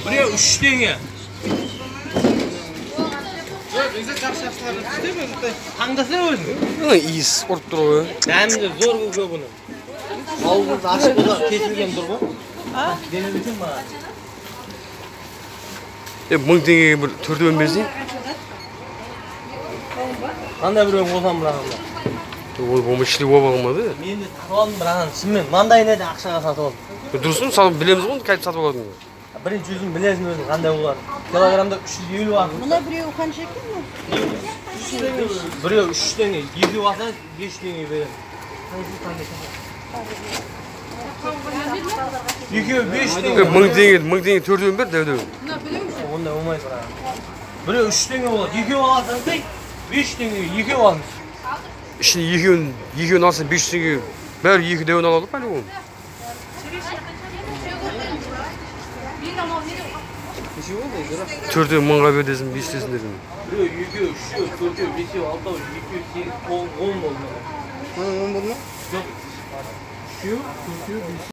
Біреу 3 теңге. Таңдаса өзің. Мына иіс ұрып тұр ғой. Дәмі де зор көке бұның. Ауызымыз ашық болса кесілген тұр ғой. Денемесең маған. 1000 теңгеге бір төртеуін берсең. Қандай біреуін қосамын бірақ анда? Ой, болмай ішлеп алмады. Мен де сатып алдым бірақ анда шынымен мынандайын да ақшаға сатып алдым. Дұрыс қой, білеміз ғой, қайтып сатып алатынын. Бірінші өзің білесің өзің қандай боларын. Килограммда 350 бар. Мына біреуі қанша екен? Біреу 3 теңге, екеу алса 5 теңге беремін. Екеуі 5 теңге. 1000 теңге, 1000 теңге төртеуін бер, дәу-дәу. Ондай болмайды бірақ. Біреу 3 теңге болады, екеу алсаң 5 теңге, екеу алыңыз. Ішінде екеуін алсаң 5 теңге, бәрі екі дәуін алады по-любому. Төртеу мыңға бересің, 5 десін дедім. Біреу, екеу, үшеу, төртеу, бесеу, алтау, екеу, сегіз, тоғыз, 10 болды. 10 болды ма? Жоқ. Үшеу, төртеу, бесеу.